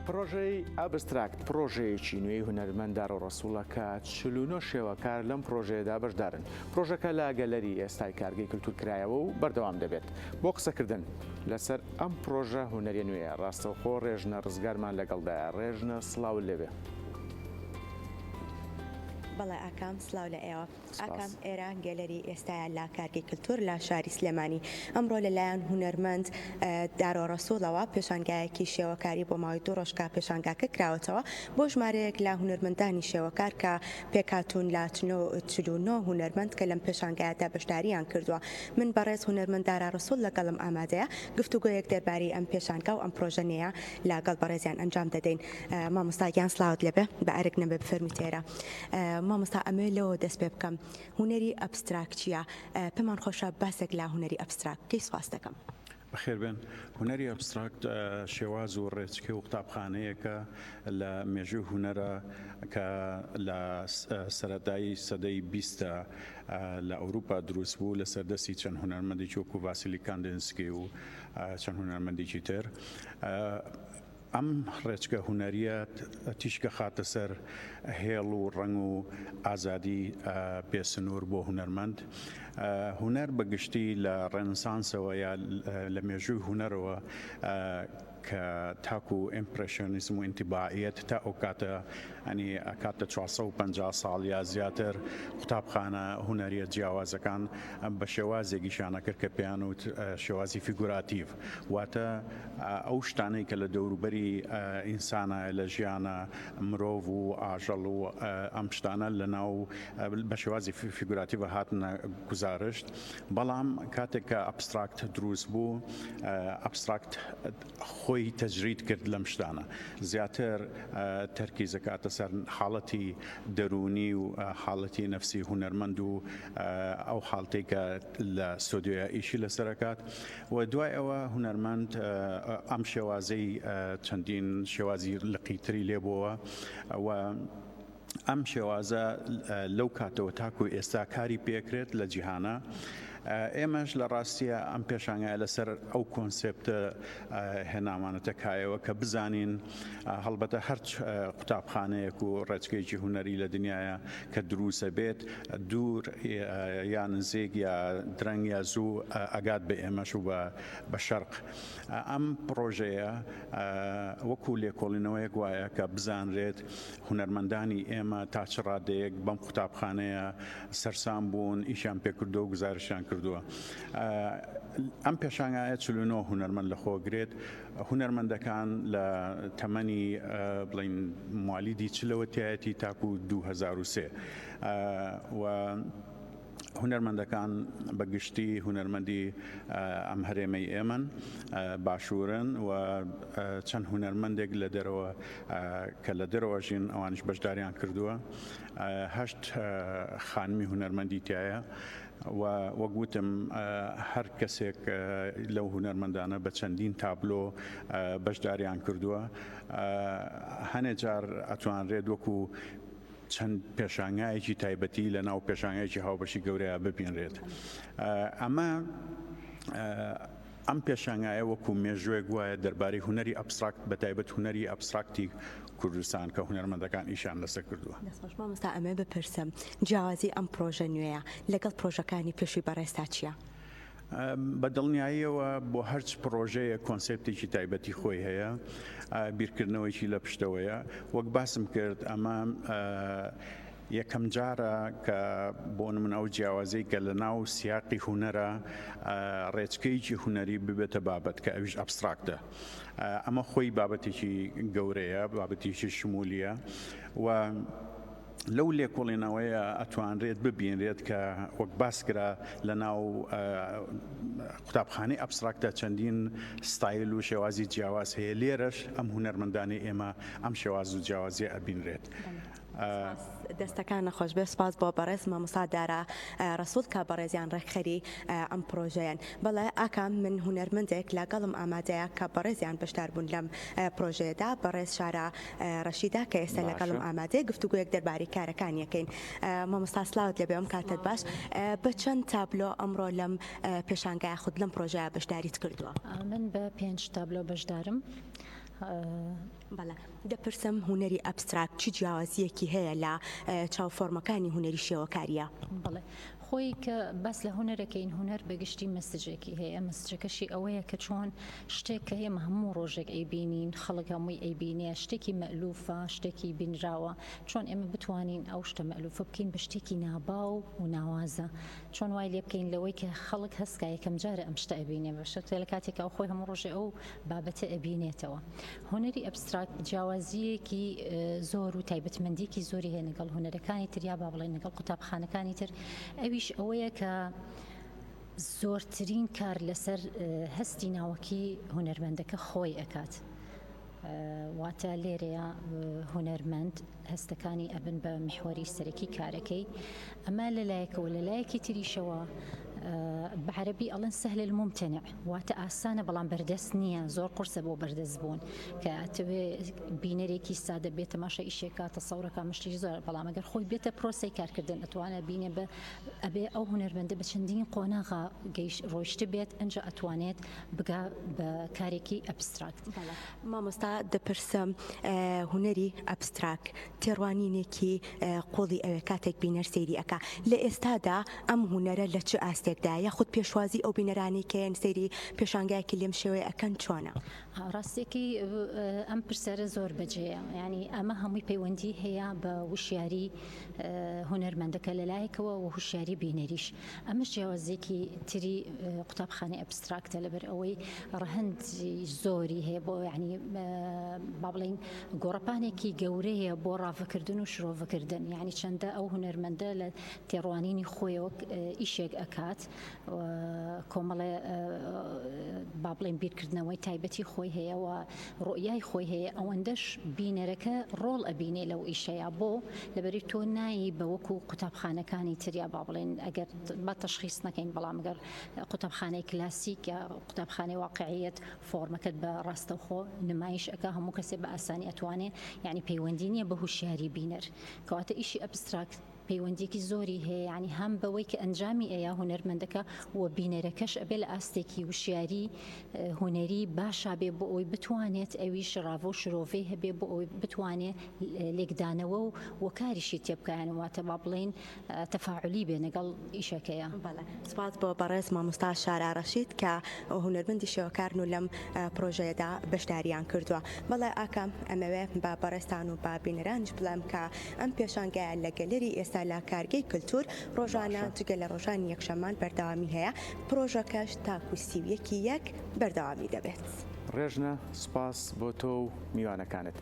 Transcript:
پڕۆژەی ئەبستراکت پڕۆژەیەکی نوێی هونەرمەند دارۆ ڕەسوڵە کە 49 شێوەکار لەم پڕۆژەیەدا بەشدارن. پڕۆژەکە لە گەلەری ئێستای کارگەی کلتور کرایەوە و بەردەوام دەبێت. بۆ قسەکردن لەسەر ئەم پڕۆژە هونەریە نوێیە ڕاستەوخۆ ڕێژنە ڕزگارمان لەگەڵدایە. ڕێژنە سڵاوت لێبێ. بەڵێ ئاکام سڵاو لە ئێوە. ئاکام ئێرە گەلەری ئێستایە لە کارگەی کلتور لە شاری سلێمانی. ئەمڕۆ لەلایەن هونەرمەند دارۆ ڕەسوڵەوە پێشانگایەکی شێوەکاری بۆ ماوەی دوو ڕۆژ کە پێشانگاکە کراوەتەوە بۆ ژمارەیەک لە هونەرمەندانی شێوەکار کە پێکهاتوون لە 49 هونەرمەند کە لەم پێشانگایەدا بەشداریان کردووە. من بەڕێز هونەرمەند دارا ڕەسوڵ لەگەڵم ئامادەیە گفتوگۆیەک دەربارەی ئەم پێشانگا و ئەم پرۆژە نوێیە لەگەڵ بەڕێزیان ئەنجام دەدەین. مامۆستا گیان سڵاوت لێبێ بە ئەرک نەبێ بفەرموویت ئێرە. مامۆستا ئەمەوێ لەوەوە دەست پێ بکەم هونەری ئەبستراکت چییە؟ پێمان خۆشە باسێک لە هونەری ئەبستراکت بکەی سوپاس دەکەم. بەخێربێن. هونەری ئەبستراکت شێواز و ڕێچکە و قوتابخانەیەکە لە مێژووی هونەرە کە لە سەرەتای سەدەی بیستە لە ئەوروپا دروست بوو لەسەر دەستی چەند هونەرمەندێکی وەکو ڤاسیلی کاندنسکی و چەند هونەرمەندێکی تر. ئەم ڕێچکە هونەرییە تیشک ئەخاتە سەر هێڵ و ڕەنگ و ئازادی بێ سنوور بۆ هونەرمەند. هونەر بە گشتی لە ڕێنسانسەوە یا لە مێژووی هونەرەوە کە تاکو ئیمپرێشۆنیزم و ئینتیباعیەت تا ئەو کاتە ئەنی ئەکاتە 450 ساڵ یا زیاتر قوتابخانە هونەریە جیاوازەکان بە شێوازێک ئیشیان ئەکرد کە پێیان وت شێوازی فیگوراتیڤ واتە ئەو شتانەی کە لە دەوروبەری ئینسانە لە ژیانە مرۆڤ و ئاژەڵ و ئەم شتانە لە ناو بە شێوازی فیگوراتیڤ هاتنە گوزارشت بەڵام کاتێک کە ئەبستراکت دروست بوو ئەبستراکت خۆی تەجرید کرد لەم شتانە زیاتر تەرکیز ئەکاتە سەر حاڵەتی دەروونی و حاڵەتی نەفسی هونەرمەند و ئەو حاڵتەی کە لە ستۆدیۆیا ئیشی لەسەر ئەکات و دوای ئەوە هونەرمەند ئەم شێوازەی چەندین شێوازی لقی تری لێبووە و ئەم شێوازە لەو کاتەوە تاکو ئێستا کاری پێکرێت لە جیهانە. ئێمەش لە ڕاستیە ئەم پێشانگایە لەسەر ئەو کۆنسێپتە هێنامانەتە کایەوە کە بزانین هەڵبەتە هەر قوتابخانەیەک و ڕێچکەیەکی هونەری لە دنیاە کە دروسە بێت دوور یا نزیک یا درەنگ یا زوو ئەگات بە ئێمەش و بە شەرق ئەم پڕۆژەیە وەکو لێکۆڵینەوەیەک وایە کە بزانرێت هونەرمەندانی ئێمە تا چ ڕادەیەک بەم قوتابخانەیە سەرسام بوون، ئیشیان پێکردووە و گوزارشتیان کردووە. ئەم پێشانگایە 49 هونەرمەند لەخۆگرێت، هونەرمەندەکان لە تەمەنی بڵین موالیدی چلەوە تایەتی تاکو 2003 و هونەرمەندەکان بە گشتی هونەرمەندی ئەم هەرێمەی ئێمەن، باشوورن و چەند هونەرمەندێک لە دەرەوە کە لە دەرەوە ژین ئەوانیش بەشداریان کردووە. هەشت خانمی هونەرمەندی تایە و وەک وتم هەر کەسێک لەو هونەرمەندانە بە چەندین تابلۆ بەشداریان کردووە. هەنێ جار ئەتوانرێت وەکو چەند پێشانگایەکی تایبەتی لە ناو پێشانگایەکی هاوبەشی گەورەیا ببینرێت. ئەمە ئەم پێشانگایە وەکو مێژوێک وایە دەربارەی هونەری ئەبستراکت بە تایبەت هونەری ئەبستراکتی کوردستان کە هونەرمەندەکان ئیشیان لەسەر کردووە. دەستخۆش مامۆستا ئەمەوێ بپرسم جیاوازی ئەم پرۆژە نوێیە لەگەڵ پرۆژەکانی پێشووی بەڕێزتا چییە؟ بە دڵنیاییەوە بۆ هەرچ پڕۆژەیەک کۆنسێپتێکی تایبەتی خۆی هەیە، بیرکردنەوەیەکی لە پشتەوەیە. وەک باسم کرد ئەمە یەکەم جارە کە بۆ نمونە ئەو جیاوازیەی کە لە ناو سیاقی هونەرە ڕێچکەیەکی هونەری ببێتە بابەت کە ئەویش ئەبستراکتە. ئەمە خۆی بابەتێکی گەورەیە، بابەتێکی شمولیە و لەو لێکۆڵینەوەیە ئەتوانرێت ببینرێت کە وەک باس کرا لە ناو قوتابخانەی ئەبستراکتدا چەندین ستایل و شێوازی جیاواز هەیە لێرەش ئەم هونەرمەندانەی ئێمە ئەم شێواز و جیاوازیە ئەبینرێت. دەستەکان نەخۆش بێ سپاس بۆ بەڕێز مامۆستا دارا ڕەسوڵ کە بەڕێزیان ڕێکخەری ئەم پڕۆژەیەن بەڵێ ئاکام من هونەرمەندێک لەگەڵم ئامادەیە کە بەڕێزیان بەشدار بوون لەم پڕۆژەیەدا بەڕێز شارا ڕەشیدە کە ئێستا لەگەڵم ئامادەیە گفتوگۆیەک دەربارەی کارەکانی ئەکەین. مامۆستا سلاوت لێبێ ئەم کاتەت باش. بە چەند تابلۆ ئەمڕۆ لەم پێشانگا یاخود لەم پرۆژەیە بەشداریت کردووە؟ من بە پێنج تابلۆ بەشدارم. بەڵێ دەپرسم هونەری ئەبستراکت چ جیاوازییەکی هەیە لە چاو فۆرمەکانی هونەری شێوەکارییە؟ بەڵێ خۆی کە باس لە هونەرەکەین هونەر بەگشتی message ێکی هەیە message ەکەشی ئەوەیە کە چۆن شتێک کە ئێمە هەموو ڕۆژێک ئەیبینین خەڵک هەمووی ئەیبینێ شتێکی مەئلوفە شتێکی بینراوە چۆن ئێمە بتوانین ئەو شتە مەئلوفە بکەین بە شتێکی ناباو و ناوازە چۆن وای لێ بکەین لەوەی کە خەڵک هەست کا یەکەم جارە ئەم شتە ئەبینێ بە شەرتێ لە کاتێکا ئەو خۆی هەموو ڕۆژێ ئەو بابەتە ئەبینێتەوە. هونەری ئەبستراکت جیاوازییەکی زۆر و تایبەتمەندییەکی زۆری هەیە لەگەڵ هونەرەکانی تر یا با بڵێین لەگەڵ قوتابخانەکانی تر ئەویش ئەوەیە کە زۆرترین کار لەسەر هەستی ناوەکی هونەرمەندەکە خۆی ئەکات. واتە لێرەیە هونەرمەند هەستەکانی ئەبن بە میحوەری سەرەکی کارەکەی ئەمە لەلایەکەوە لەلایەکی تریشەوە بە عەرەبی ئەڵێن سهل الممتنع واتە ئاسانە بەڵام بەردەست نییە زۆر قورسە بۆ بەردەست بوون کە ئەتەوێ بینەرێکی سادە بێت تەماشا ئیشێکا تەسەورەکە مشتی زۆر بەڵام ئەگەر خۆی بێتە پرۆسەی کارکردن ئەتوانە بینێ بە ئەبێ ئەو هونەرمەندە بە چەندین قۆناغا گەیش ڕۆیشت بێت ئەنجا ئەتوانێت بگا بە کارێکی ئەبستراکت. بەڵێ مامۆستا دەپرسم هونەری ئەبستراک تێڕوانینێکی قوڵی ئەوێ کاتێک بینەر سەیری ئەکا لە ئێستادا ئەم هونەرە لە چ ئاستێکدایە یاخود پێشوازی ئەو بینەرانەی کە یەن سەیری پێشانگایەکی لەم شێوەیە ئەکەن چۆنە؟ ڕاستیەکەی ئەم پرسیارە زۆر بەجێیە یانی ئەمە هەمووی پەیوەندی هەیە بە وشیاری هونەرمەندەکە لەلایەکەوە و هوشیاری بینەریش ئەمەش جیاوازیەکی تری قوتابخانەی ئەبستراکتە لەبەر ئەوەی ڕەهەندی زۆری هەیە بۆ یعنی با بڵین گۆڕەپانێکی گەورەیە بۆ ڕاڤەکردن و شرۆڤەکردن یعنی چەندە ئەو هونەرمەندە لە تێڕوانینی خۆیەوە ئیشێک ئەکات کۆمەڵێ با بڵێن بیرکردنەوەی تایبەتی خۆی هەیە و ڕۆیای خۆی هەیە ئەوەندەش بینەرەکە ڕۆڵ ئەبینێ لەو ئیشەیە بۆ لەبەری تۆ نایی بە وەکو قوتابخانەکانی تریا با بڵێن ئەگەر با تەشخیص نەکەین بەڵام گەر قوتابخانەی کلاسیک یا قوتابخانەی واقعیت فۆرمەکەت بە ڕاستەوخۆ نمایش ئەکا هەموو کەسێ بە ئاسانی ئەتوانێ یعنی پەیوەندی نییە بە هوشیاری بینەر کەواتە ئیشی ئەبستراکت پەیوەندیەکی زۆری هەیە یانی هەم بەوەی کە ئەنجامی ئەیا هونەرمەندەکە و بینەرەکەش ئەبێ لە ئاستێکی وشیاری هونەری باشا بێ بۆ ئەوەی بتوانێت ئەویش ڕاڤە و شرۆڤەی هەبێ بۆ ئەوەی بتوانێ لێکدانەوە و وەکاریشی تێبکایان واتە با بڵێین تەفاعلی بێ لەگەڵ ئیشەکەیە. بەڵێ سپاس بۆ بەڕێز مامۆستا شارا ڕەشید کە هونەرمەندی شێوەکارن و لەم پرۆژەیەدا بەشداریان کردووە. بەڵێ ئاکام ئەمەوێ بە بەڕێزتان و بە بینەرانیش بڵێم کە ئەم پێشانگایە لە گەلەری ئێستا لە کارگەی کلتور ڕۆژانە جگە لە ڕۆژانی یەکشەممان بەردەوامی هەیە، پرۆژەکەش تاکو 31 یەک بەردەوامی دەبێت. ڕێژنە سوپاس بۆ تۆ و میوانەکانت.